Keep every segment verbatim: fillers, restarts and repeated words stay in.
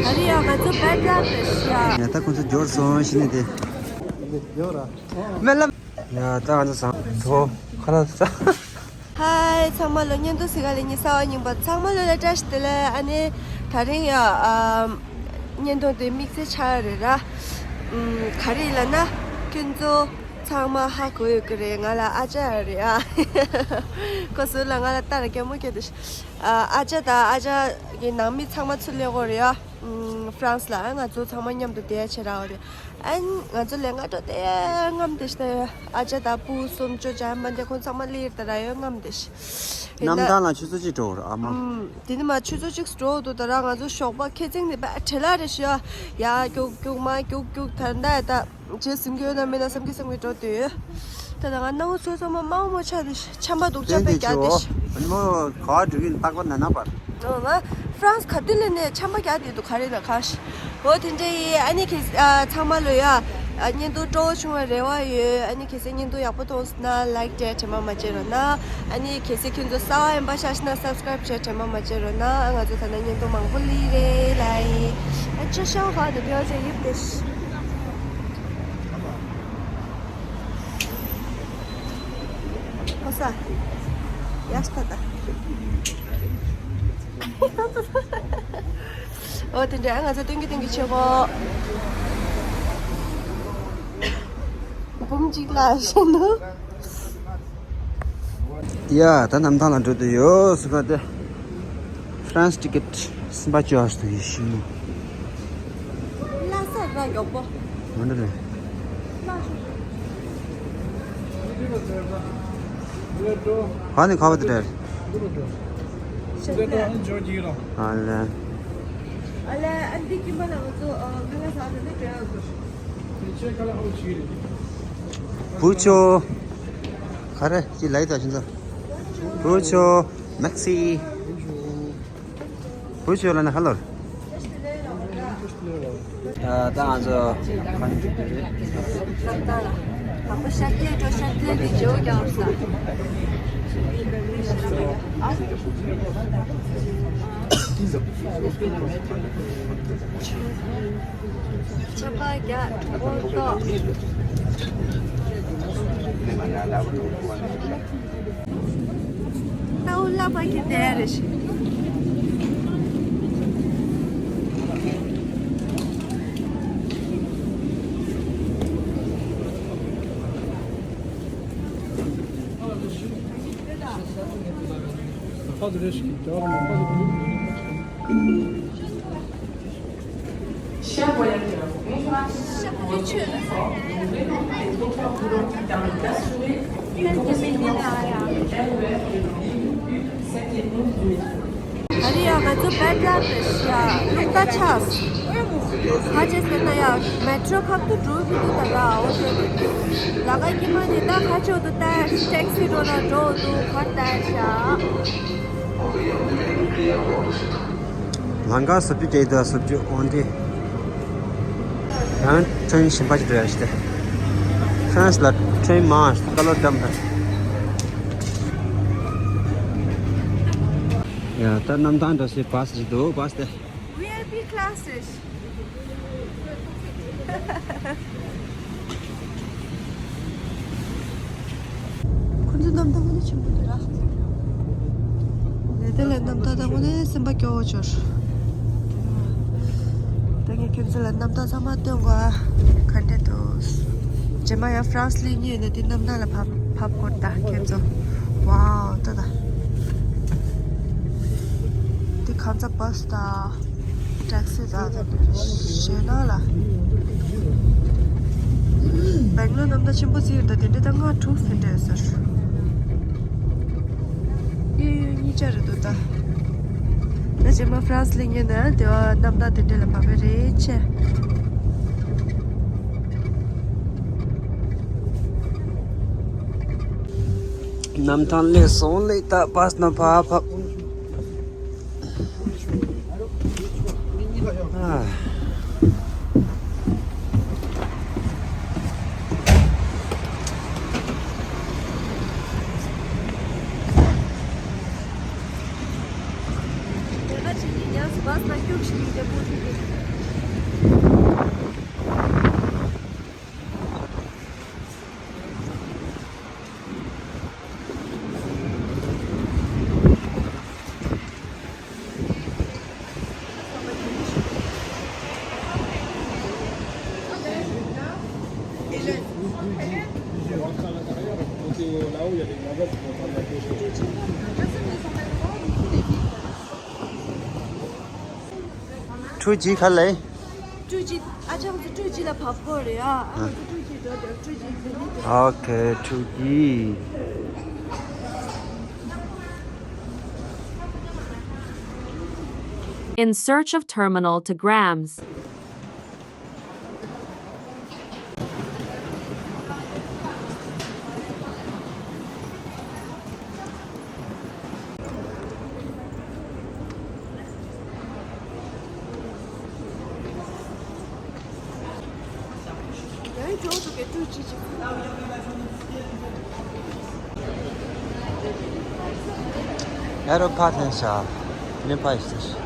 ཨ་རི་ཡ་ང་ཚོ་བེད་རག་ཏུ་ཤ། ཡ་ད་ཁོང་ཚོ་འབྱོར་སོང་ཤི་ནི་དེ། ཡོད་ར། མེ་ལམ། ཡ་ད་ང་ཚོ་སང་ཐོ་ཁ་ལ་ས། ཧའི་ཚང་མ་ལོ་བརྙན་ཐུང་གཟིགས་ག་ལ་ཉི་ཤུ་རྩ་བ་ཉིན་པ་ཚང་མ་ལོ་ལ་བཀྲ་ཤིས་བདེ་ལེགས། ཨ་ནི་དེ་རིང་ཡ་ཨམ་བརྙན་ཐུང་དེ་དམིགས་བསལ་ཆགས་རེད་ར། ཨམ་ག་རེ་ལབ་ན་ཁྱོད་ཚོ་ཚང་མ་ཧ་གོ་ཡོད་ཀྱི་རེད། ང་ལ་ཨ་ཅག་རེད་ཨ། ཁོ་ཟུར་ལ་ང་ལ་ལྟ་ར་གད་མོ་སྐྱེ་འདུག་ཨ་ཨ་ཅག་དང་ཨ་ཅག་གི་ནང་མི་ཚང་མ་ཚུར་སླེབས་ཀྱི་རེད་ཨ། ཨམ་ཧྥ་རན་སི་ལ་ང་ཚོ་ཚང་མ་མཉམ་དུ་བསྡད་ཡ་བྱེད་ར་བ་རེད། ཨན་ང་ཚོ་ལས་ང་འགྲོ་དེ་རྔམ་དེ་ཤི་ད་ཡོད། ཨ་ཅག་དང་སྤུ་གསུམ་ཅོ་ཅག་མ་འདི་ཁོང་ཚང་མ་ལི་ཡིར་ད་ར་ཡོད་རྔམ་དེ་ཤི། ཡིན་ན་གནམ་ཐང་ལ་ཆུ་ཚོད་གཅིག་འགྲོ་ར་ཨ་མ། ཨུམ། དེ་ནི་མ་ཆུ་ཚོད་གཅིག་འགྲོ་འདུག་ད་ར་ང་ཚོ་ཞོགས་པ་ཁེ་ཚིང་ནི་བ་བྲེལ་ལ་རེ་ཤི་ཡ། ཡ་རྒྱུག་རྒྱུག་མ་རྒྱུག་རྒྱུག་ད་ད་ད་རྗེས་ཟིན་གྱི་ཡོད་ན་མེད་ན་བསམ་གྱི་བསམ་གྱི་འགྲོ་དུས། ད་ད་ང་སྣང་བ་ཚོད་ཚོད་མ་དམའ་མོ་ཆགས་དེ་ཤི། ཆམ་པ་འདུག་ཅག་པས་རྒྱག་དེ་ཤི། ཨ་ནི་མོ་ག་བ་འགྲོ་གིན་རྟག་པ་ན་ན་པར། ཨོ་ང་ཧྥ་རན་སི་ག་དུས་ལས་ནས་ཆམ་པ་རྒྱག་དེ་འདུག་ག་རེ་ལ་ཁ་ཤི། འོ་དེ་འདྲ་ཡིན། ཨ་ནི་ཁྱེད་ཨ་ཚང་མ་ལོ་ཡ་ཨ་བརྙན་ཐུང་སྤྲོ་བོ་བྱུང་བའི་རེ་བ་ཡོད། ཨ་ནི་ཁྱེད་ཚོས་བརྙན་ཐུང་ཡག་པོ་མཐོང་སོང་ན་ལའིག་སྤྲད་དྲན་པ་མ་བརྗེད་རོགས་གནང་། ཨ་ནི་ཁྱེད་ཚོས་ཁྱོད་ཚོ་གསར་པ་ཡིན་པ་ཤ་ཤི་ན་སབ་སི་ཀ་རེབ་བྱས་དྲན་པ་མ་བརྗེད་རོགས་གནང་། ཨ་ང་ཚོ་ད་ནང་བརྙན་ཐུང་མང་པོ་ལི་རེད་ལ་ཡིན། ཨ་ཅོ་ཤའོ་ཧ་ནི་ཕེའོ་ཅེ་ཡིབ་ཏེ་ཤི། ཁོ་ས་ཡ་ཤི་ད་ད། འོ་དེ་འདྲ་ང་ཚོ་སྟོན་གྱི་སྟོན་གྱི་ཆེ་གོ། འབུམ་གཅིག་ལ་ཤི་འདུག་ཡ་ད་གནམ་ཐང་ལ་འགྲོ་དུ་ཡོད་སུ་ག་དེ། ཧྥ་རན་སི་ཊི་ཀེ་ཊི་སུམ་པ་བཅུ་ཨར་སུ་ཡི་ཤི་ནུ། ལ་ས་ར་མགྱོགས་པོ། མ་འདྲ་རེད། ག་ནས་ག་བར་དུ་འགྲོ། ཨ་ལས། ཨ་ལས་ཨ་འདི་ཀིམ་པ་ལ་ང་ཚོ་ཁ་ལག་ཟ་ནས་འགྲོ་ཡག་དགོས། བུ་ཆོ། ག་རེ་ཅི་ལའི་ད་ཤིན་ཙ། བུ་ཆོ། མེག་སི། བུ་ཆོ་ལ་ན་ཧ་ལོ། ད་ང་ཚོ་ག་ནས་འགྲོ་གི་རེད། ད་ལྟ་ལ། དང་པོ་ཤར་ཏེ་འགྲོ། ཤར་ཏེ་འདི་ཇོ་རྒྱག་ས། ཆབ་པ་རྒྱག་གྲོགས་པོ་ཏོ། ཏའུ་ལ་པ་གི་དེ་རེ་ཤི། Chers voyageurs, bonjour à tous. Nous venons de trottoirs roulant qui permettent d'assurer une deuxième dimension de R E R et de ligne une cinquième du métro. ཨ་རི་ཡ་ང་ཚོ་བེད་རག་ཏུ་ཤ་ལུག་ཏ་ཆགས། ཧ་ཅེ་སེ་ན་ཡ་མེ་ཊྲོ་ཁབ་ཏུ་འགྲོ་གི་འདུག་ད་ར་འོ་དེ་རེད། ལ་ཀ་ཀི་མ་ནི་ད་ཁ་ཆོ་དུ་ཏ་ཊེག་སི་འགྲོ་ན་འགྲོ་འདུག་ཁར་ཏ་ཤ། ལང་ཀ་སོབ་ཅུ་སྐྱེས་དུ་སོབ་ཅུ་འོན་ཏེ། ཡང་ཁྲེན་ཞིམ་པ་ཞིག་འགྲོ་ཡ་ཞིག་སྟེ། ཧྥ་རན་སི་ལ་ཁྲེན་མང་སྐལ་ལོ་འགྲམ་དང་། ཡ་ད་གནམ་ཐང་འགྲོ་སའི་བཱ་སི་ཞིག་འདུག་བཱ་སི་དེ། ཝི་ཨའི་པི་ཀི་ལ་སི་རེད། ཁོ་ཚོ་གནམ་ཐང་དངོས་གནས་ཆེན་པོ་འདུག་ར། ལས་དེ་ལས་གནམ་ཐང་དང་དངོས་གནས་སེམས་པ་སྐྱོ་བོ་འབྱོར། ད་ངས་ཁྱོད་ཚོ་ལ་གནམ་ཐང་ཚང་མ་སྟོན་དགོས་ཨ། ག་འདྲ་འདུག་རྗེས་མ་ཡང་ཧྥ་རན་སི་སླེབས་ཉེན་ཡོད་ན་དེ་གནམ་ཐང་ལ་བབས་བབས་དགོས་ད་ཁྱོད་ཚོ། ཝའོ་ལྟ་ད། དེ་གང་ཚ་བཱ་སི་ད། ཊེག་སི་ད་ད་ཞེད་སྣང་ལ། སྦེང་ལོར་གནམ་ཐང་ཆེན་པོ་ཟིག་རེད་ད་དེ་འདྲ་ད་ལྔ་དྲུག་ཟིན་འདྲ་ཟེར། གཡས་གཡོན་གཉིས་ཆ་རེད་འདུག་ད། ད་རྗེས་མ་ཧྥ་རན་སི་སླེབས་ཉེན་ན་དེ་བ་གནམ་ཐང་དེ་འདྲ་ལ་བབས་པ་རེད་ཆེ། གནམ་ཐང་སླེབས་སོང་ལེ། ད་བཱ་སི་ནང་ཕར་བབས། ཨ། དེ་ག་ཅིག་གིས་ཉམས་སུ་བཱ་སི་ནང་སྐྱུག་ཞིག་ཡིན་ཏེ་པོ་ཏི་གི། ཀྲུའུ་ཅི་ག་ལེ། ཀྲུའུ་ཅི། ཨ་ཅག་ཚོ་ཀྲུའུ་ཅི་ལ་བབས་དགོས་རེད་ཨ། ཨ་ང་ཚོ་ཀྲུའུ་ཅི་འགྲོ་དེ། ཀྲུའུ་ཅི་འགྲོ་ནི་དེ། ཨོ་ཁེ། ཀྲུའུ་ཅི། In search of terminal to Grams. ཨེ་རོ་ཕ་ཐན་ཤ་ནེ་ཕ་ཤ།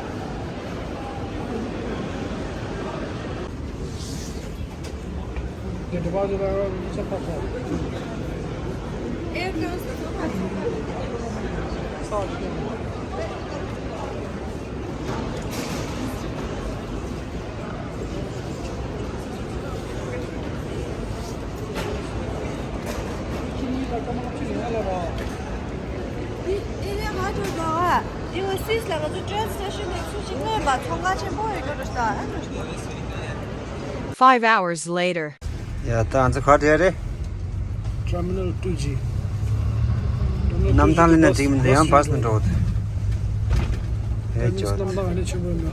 Five hours later. ཡ་ད་ང་ཚོ་ག་བསྡད་རེད། Terminal two G. གནམ་ཐང་ལ་ནས་འགྲིག་མི་འདུག་ཡང་བཱས་ནས་འགྲོ། ཧེ་ཇོ། གནམ་ཐང་ཨ་ནི་ཆེན་པོ་ཡིན་ན།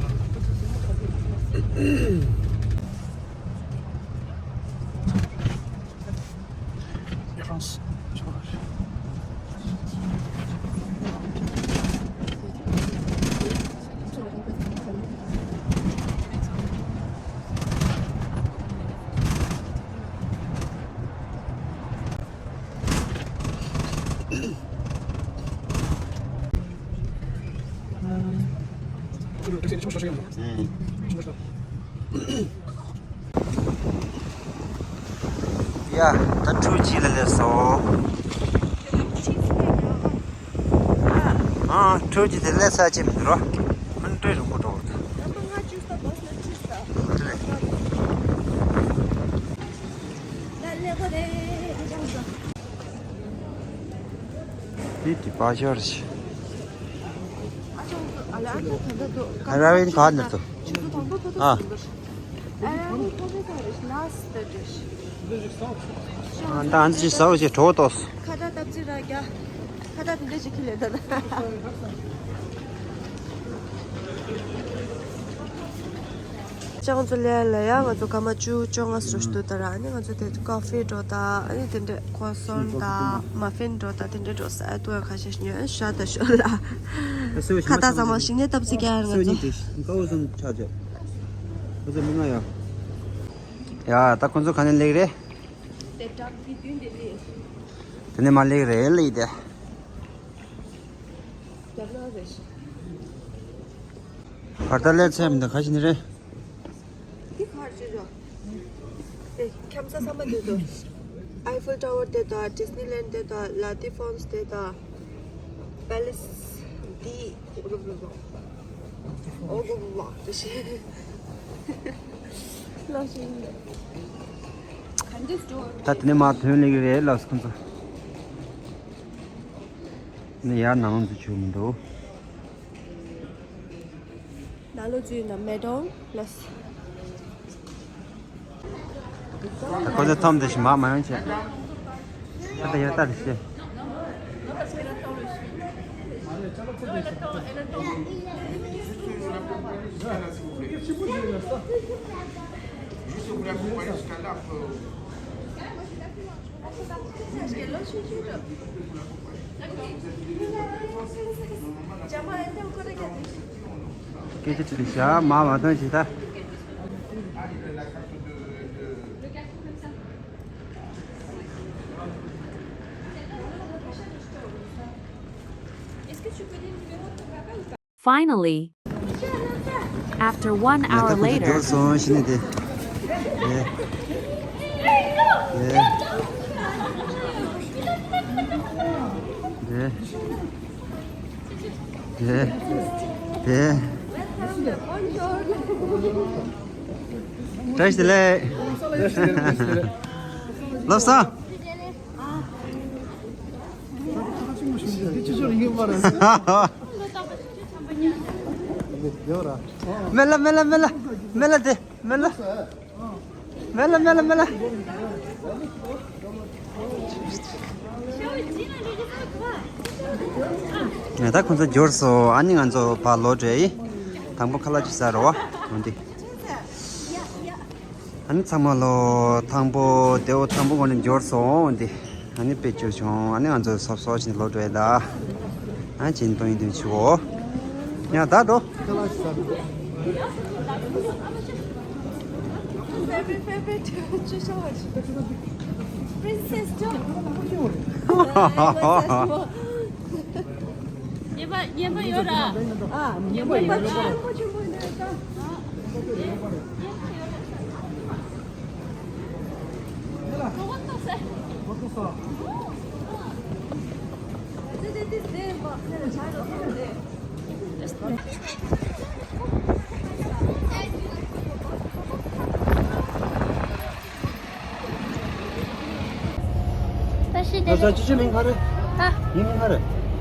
ཡ། ད་ཀྲུའུ་ཅི་ལ་སླེབས་སོང་། ཨ། ཀྲུའུ་ཅི་དེ་སླེབས་ས་ཅི་མི་འདུག་རོ། ཨ་ནི་ཏྲེ་རིང་པོ་འགྲོ་བ་དང་། དེ་དེ་པ་ཞོར་ཞིག་ཨ་ར་ཝིན་ག་ནས་ཐོ། ཨ། ཨ་ད་ཨ་ཙི་ཟ་བ་ཞིག་གྲོགས་ཏོ། ཁ་ད་ཏབ་ཙི་ར་རྒྱ། ཁ་ད་དེ་འདྲ་ཞིག་ཁྱི་ལས་ད། ཅང་ཚོ་ལས་ལ་ཡ་ང་ཚོ་སྐར་མ་བཅུ་བཅོ་ལྔ་ཙམ་འདུག་ད་ར། ཨ་ནི་ང་ཚོ་དེ་ཀོ་ཧྥི་འགྲོ་ད། ཨ་ནི་དེ་འདྲ་ཁོ་སོན་ད་མ་ཧྥིན་འགྲོ་ད། དེ་འདྲ་འགྲོ་ས་ཨ་ཏུ་ཁ་ཤས་ཉོས་ཤ་ད་ཤོ་ལ། ཁ་ད་ཚང་མ་ཞིག་ནས་ཏབ་ཙི་ཀྱ་ང་ཚོ། ཡ་ད་ཁོ་ཚོ་ག་ནས་སླེབས་རེད། དེ་ནས་མ་སླེབས་རེད་ལེ་དེ། བར་ད་ལས་ཚད་མི་འདུག་ག་ཞིག་ནི་རེད། འདི་ག་རེ་བྱེད་ཆོག་དེ་འཁྱམ་ས་ཚང་མ་འདུག་དོ། ཨའི་ཧྥིལ་ཊ་ཝར་དེ་དང་ཌི་སི་ནི་ལེན་ཌ་དེ་དང་ལ་ཏི་ཧྥོན་སི་དེ་དང་པེ་ལེ་སི་འདི། ཨོ་གོ་ལ་དེ་ཤི། ལ་ཤི། ད་དེ་ནས་མར་ཐོན་ལེ་གི་རེད་ལགས་སོ་ཁོང་ཚོ། ནི་ཡར་ནང་ལོགས་ཚུད་ཆོག་མི་འདུག་ནང་ལོགས་ཚུད་ན་མེ་ཏོག་ལ། ད་ཁོ་ཚོ་ཐོམ་དེ་ཞིག་མ་མ་ཡོང་བྱས། ད་ད་ཡར་ལྟ་དེ་བྱས། Juste vous l'accompagnez jusqu'à l'arbre. སྐད་ཆ་དྲིས་བཞག་མ་མ་གཏོང་ཞིག་ད། Finally, after one hour later. སོང་ཤི་ནི་དེ། དེ། དེ། དེ། བཀྲ་ཤིས་བདེ་ལེགས། ལོ་གསར། མེ་ལ་མེ་ལ་མེ་ལ་མེ་ལ་དེ། མེ་ལ། མེ་ལ་མེ་ལ་མེ་ལ། ད་ཁོང་ཚོ་འབྱོར་སོང་། ཨ་ནི་ང་ཚོ་ཕར་ལོག་འགྲོ་ཡི། དང་པོ་ཁ་ལག་ཅིག་ཟ་རོགས། འོན་ཏེ། ཨ་ནི་ཚང་མ་ལོ་དང་པོ་དེའོ་དང་པོ་ངོ་ནས་འབྱོར་སོང་འདི། ཨ་ནི་དཔེ་བཅུ་བྱུང་། ཨ་ནི་ང་ཚོ་སོབ་སོབ་ཕྱིན་ལོག་འགྲོ་ཡ་ད། ཨ་ཅིན་ཏོང་ཡིན་དུས་ཆུ་འོ། ཡ་ད་འགྲོ། Princess Joy. ཉན་པ་ཉན་པ་ཡོད་ར། ཨ། ཉན་པ་ཡོད་ར། ཆེན་པོ་ཆེན་པོ་ཡིན་ན་ད། ད་ཤི་དེ་ལ་ཅི་ཅི་མིང་ག་རེ། ད་ངའི་མིང་ག་རེ།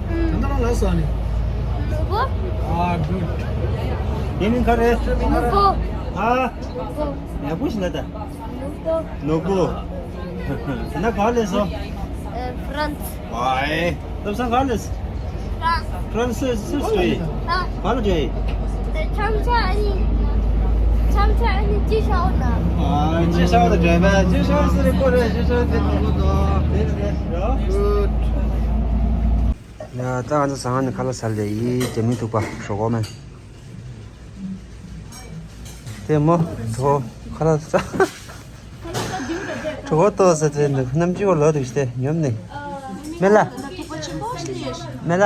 ད་ལྟ་རང་ལ་སོ་ནི། ནུ་བོ། ཨ་གུད། ངའི་མིང་ག་རེ། ནུ་བོ། ཨ། ནུ་བོ། ཡག་པོ་ཞིག་ལ་ད། ནུ་བོ། ནུ་བོ། ད་ག་ལས་སོ། ཨ་ཧྥ་རན་སི། ཝའེ། ལབ་སང་ག་ལས། ཧྥ་རན་སི་སུ་སུ་ཡིན། ཧ། ག་ལ་འགྲོ་ཡིན། ཆམ་ཆ་ཨ་ནི། ཆམ་ཆ་ཨ་ནི་ཅི་ཤའོ་ན། ཨ་ཅི་ཤའོ་ད་འགྲོ་བས། ཅི་ཤའོ་སུ་རེ་ཁོ་རེ། ཅི་ཤའོ་དེ་ནོ་ལོ་དོ་དེ་རེ་རེ་རོ། ཡ་ད་ང་ཚོ་ཟ་ཁང་ནས་ཁ་ལག་ཟ་ལེ་ཡིན། རྒྱ་མི་ཐུག་པ་ཞོག་གོ་མེ། དེ་མོ་གྲོ་ཁ་ལག་ས། གྲོ་ཏོ་ས་དེ་འདུག་རྣམ་ཅི་གོ་ལོ་དུ་ཞིག་དེ་ཉོམ་ནི། མེ་ལ། མེ་ལ།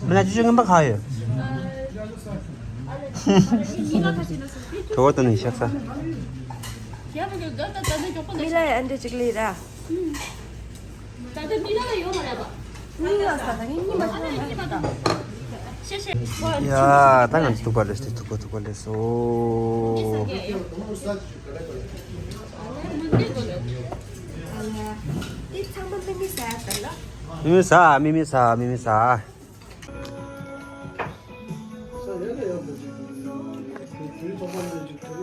མེ་ལ་ཅི་ཅི་ངན་པ་ཁ་ཡོད། གྲོ་ཏོ་ནི་ཤག་ས། མི་ལ་ཡ་ཨ་འདྲ་ཅིག་ལི་ར། ད་ལྟ་མི་ལ་ཡོད་མ་རེད་པ། མི་ལ་ས་ད་ངས་གཉིས་མ་ཤེས་མ་རེད་ད། ཤེས་ཤེས། ཡ་ད་ང་ཚོ་ཐུག་པ་ལས་སྟེ་ཐུག་པ་ཐུག་པ་ལས་སོ། དེ་ཚང་མ་མི་མི་ཟ་ཡ་ད་ལ། མི་མི་ཟ། མི་མི་ཟ། མི་མི་ཟ།